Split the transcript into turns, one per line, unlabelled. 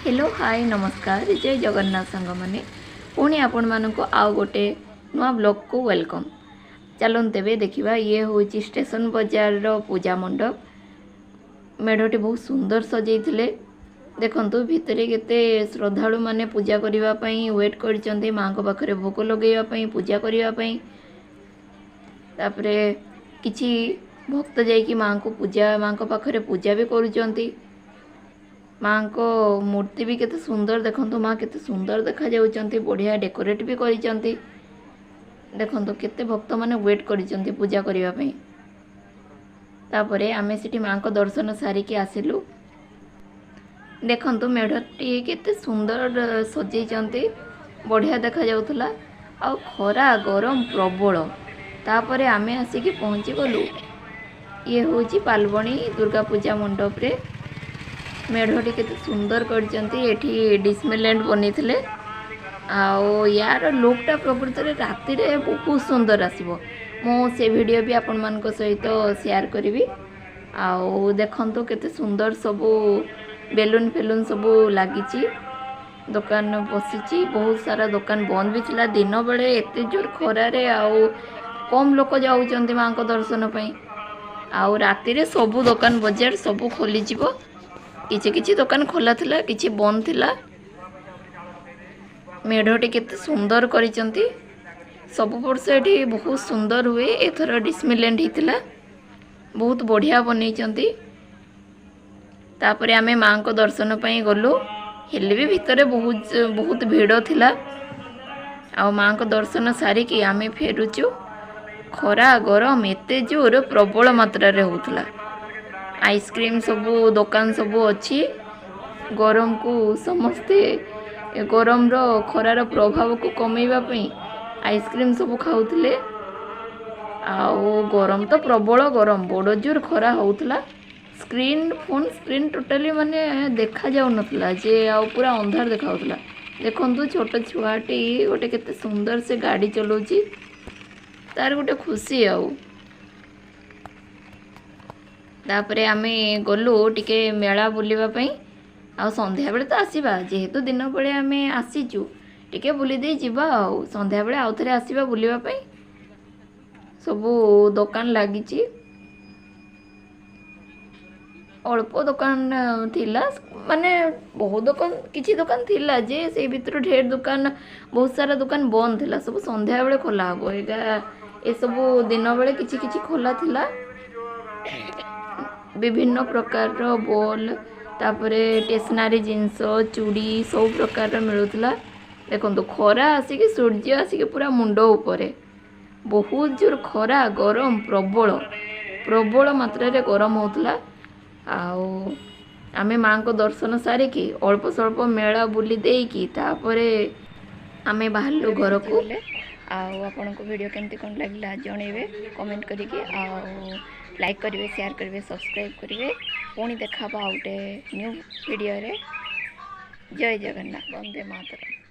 Hello, ହାଏ, ନମସ୍କାର, ଜୟ ଜଗନ୍ନାଥ ସାଙ୍ଗମାନେ। ପୁଣି ଆପଣମାନଙ୍କୁ ଆଉ ଗୋଟେ ନୂଆ ବ୍ଲଗ୍କୁ welcome. ଚାଲନ୍ତୁ ତେବେ ଦେଖିବା। ଇଏ ହେଉଛି ଷ୍ଟେସନ ବଜାରର ପୂଜା ମଣ୍ଡପ। ମେଢ଼ଟି ବହୁତ ସୁନ୍ଦର ସଜେଇଥିଲେ। ଦେଖନ୍ତୁ, ଭିତରେ କେତେ ଶ୍ରଦ୍ଧାଳୁମାନେ ପୂଜା କରିବା ପାଇଁ ୱେଟ୍ କରିଛନ୍ତି, ମାଆଙ୍କ ପାଖରେ ଭୋଗ ଲଗେଇବା ପାଇଁ, ପୂଜା କରିବା ପାଇଁ। ତାପରେ କିଛି ଭକ୍ତ ଯାଇକି ମାଆଙ୍କ ପାଖରେ ପୂଜା ବି କରୁଛନ୍ତି। ମାଆଙ୍କ ମୂର୍ତ୍ତି ବି କେତେ ସୁନ୍ଦର। ଦେଖନ୍ତୁ, ମା କେତେ ସୁନ୍ଦର ଦେଖାଯାଉଛନ୍ତି। ବଢ଼ିଆ ଡେକୋରେଟ୍ ବି କରିଛନ୍ତି। ଦେଖନ୍ତୁ, କେତେ ଭକ୍ତମାନେ ୱେଟ୍ କରିଛନ୍ତି ପୂଜା କରିବା ପାଇଁ। ତାପରେ ଆମେ ସେଠି ମାଆଙ୍କ ଦର୍ଶନ ସାରିକି ଆସିଲୁ। ଦେଖନ୍ତୁ, ମେଢ଼ଟି କେତେ ସୁନ୍ଦର ସଜେଇଛନ୍ତି, ବଢ଼ିଆ ଦେଖାଯାଉଥିଲା। ଆଉ ଖରା ଗରମ ପ୍ରବଳ। ତାପରେ ଆମେ ଆସିକି ପହଞ୍ଚିଗଲୁ, ଇଏ ହେଉଛି ପାଲବଣୀ ଦୁର୍ଗା ପୂଜା ମଣ୍ଡପରେ। ମେଢ଼ଟି କେତେ ସୁନ୍ଦର କରିଛନ୍ତି। ଏଠି ଡିସନିଲ୍ୟାଣ୍ଡ ବନେଇଥିଲେ ଆଉ ୟାର ଲୁକ୍ଟା ପ୍ରକୃତରେ ରାତିରେ ବହୁତ ସୁନ୍ଦର ଆସିବ। ମୁଁ ସେ ଭିଡ଼ିଓ ବି ଆପଣମାନଙ୍କ ସହିତ ସେୟାର କରିବି। ଆଉ ଦେଖନ୍ତୁ, କେତେ ସୁନ୍ଦର ସବୁ ବେଲୁନ ଫେଲୁନ ସବୁ ଲାଗିଛି, ଦୋକାନ ବସିଛି। ବହୁତ ସାରା ଦୋକାନ ବନ୍ଦ ବି ଥିଲା। ଦିନବେଳେ ଏତେ ଜୋର ଖରାରେ ଆଉ କମ୍ ଲୋକ ଯାଉଛନ୍ତି ମାଆଙ୍କ ଦର୍ଶନ ପାଇଁ। ଆଉ ରାତିରେ ସବୁ ଦୋକାନ ବଜାର ସବୁ ଖୋଲିଯିବ। କିଛି କିଛି ଦୋକାନ ଖୋଲା ଥିଲା, କିଛି ବନ୍ଦ ଥିଲା। ମେଢ଼ଟି କେତେ ସୁନ୍ଦର କରିଛନ୍ତି। ସବୁ ବର୍ଷ ଏଠି ବହୁତ ସୁନ୍ଦର ହୁଏ। ଏଥର ଡିସନିଲ୍ୟାଣ୍ଡ ହେଇଥିଲା, ବହୁତ ବଢ଼ିଆ ବନେଇଛନ୍ତି। ତାପରେ ଆମେ ମାଆଙ୍କ ଦର୍ଶନ ପାଇଁ ଗଲୁ। ହେଲେ ବି ଭିତରେ ବହୁତ ବହୁତ ଭିଡ଼ ଥିଲା। ଆଉ ମାଆଙ୍କ ଦର୍ଶନ ସାରିକି ଆମେ ଫେରୁଛୁ। ଖରା ଗରମ ଏତେ ଜୋର ପ୍ରବଳ ମାତ୍ରାରେ ହେଉଥିଲା। ଆଇସ୍କ୍ରିମ୍ ସବୁ ଦୋକାନ ସବୁ ଅଛି। ଗରମକୁ ସମସ୍ତେ ଗରମର ଖରାର ପ୍ରଭାବକୁ କମେଇବା ପାଇଁ ଆଇସ୍କ୍ରିମ୍ ସବୁ ଖାଉଥିଲେ। ଆଉ ଗରମ ତ ପ୍ରବଳ ଗରମ, ବଡ଼ ଜୋର ଖରା ହେଉଥିଲା। ସ୍କ୍ରିନ୍, ଫୋନ୍ ସ୍କ୍ରିନ୍ ଟୋଟାଲି ମାନେ ଦେଖାଯାଉନଥିଲା ଯେ, ଆଉ ପୁରା ଅନ୍ଧାର ଦେଖାଯାଉଥିଲା। ଦେଖନ୍ତୁ, ଛୋଟ ଛୁଆଟି ଗୋଟେ କେତେ ସୁନ୍ଦର ସେ ଗାଡ଼ି ଚଲାଉଛି, ତାର ଗୋଟେ ଖୁସି। ଆଉ ତାପରେ ଆମେ ଗଲୁ ଟିକେ ମେଳା ବୁଲିବା ପାଇଁ। ଆଉ ସନ୍ଧ୍ୟାବେଳେ ତ ଆସିବା, ଯେହେତୁ ଦିନ ବେଳେ ଆମେ ଆସିଛୁ, ଟିକେ ବୁଲି ଦେଇ ଯିବା ଆଉ ସନ୍ଧ୍ୟାବେଳେ ଆଉ ଥରେ ଆସିବା ବୁଲିବା ପାଇଁ। ସବୁ ଦୋକାନ ଲାଗିଛି। ଅଳ୍ପ ଦୋକାନ ଥିଲା, ମାନେ ବହୁତ ଦୋକାନ, କିଛି ଦୋକାନ ଥିଲା ଯେ ସେଇ ଭିତରୁ ଢେର ଦୋକାନ, ବହୁତ ସାରା ଦୋକାନ ବନ୍ଦ ଥିଲା। ସବୁ ସନ୍ଧ୍ୟାବେଳେ ଖୋଲା ହେବ। ଏଇଟା ଏସବୁ ଦିନବେଳେ କିଛି କିଛି ଖୋଲା ଥିଲା। ବିଭିନ୍ନ ପ୍ରକାରର ବଲ୍, ତାପରେ ଷ୍ଟେସନାରୀ ଜିନିଷ, ଚୁଡ଼ି ସବୁ ପ୍ରକାରର ମିଳୁଥିଲା। ଦେଖନ୍ତୁ, ଖରା ଆସିକି, ସୂର୍ଯ୍ୟ ଆସିକି ପୁରା ମୁଣ୍ଡ ଉପରେ। ବହୁତ ଜୋର ଖରା ଗରମ, ପ୍ରବଳ ପ୍ରବଳ ମାତ୍ରାରେ ଗରମ ହେଉଥିଲା। ଆଉ ଆମେ ମାଆଙ୍କ ଦର୍ଶନ ସାରିକି ଅଳ୍ପ ସ୍ୱଳ୍ପ ମେଳା ବୁଲି ଦେଇକି ତାପରେ ଆମେ ବାହାରିଲୁ ଘରକୁ। ଆଉ ଆପଣଙ୍କୁ ଭିଡ଼ିଓ କେମିତି କ'ଣ ଲାଗିଲା ଜଣେଇବେ କମେଣ୍ଟ କରିକି, ଆଉ ଲାଇକ୍ କରିବେ, ସେୟାର କରିବେ, ସବସ୍କ୍ରାଇବ୍ କରିବେ। ପୁଣି ଦେଖା ହେବ ଆଉ ଗୋଟେ ନ୍ୟୁ ଭିଡ଼ିଓରେ। ଜୟ ଜଗନ୍ନାଥ, ବନ୍ଦେ ମାତରମ୍।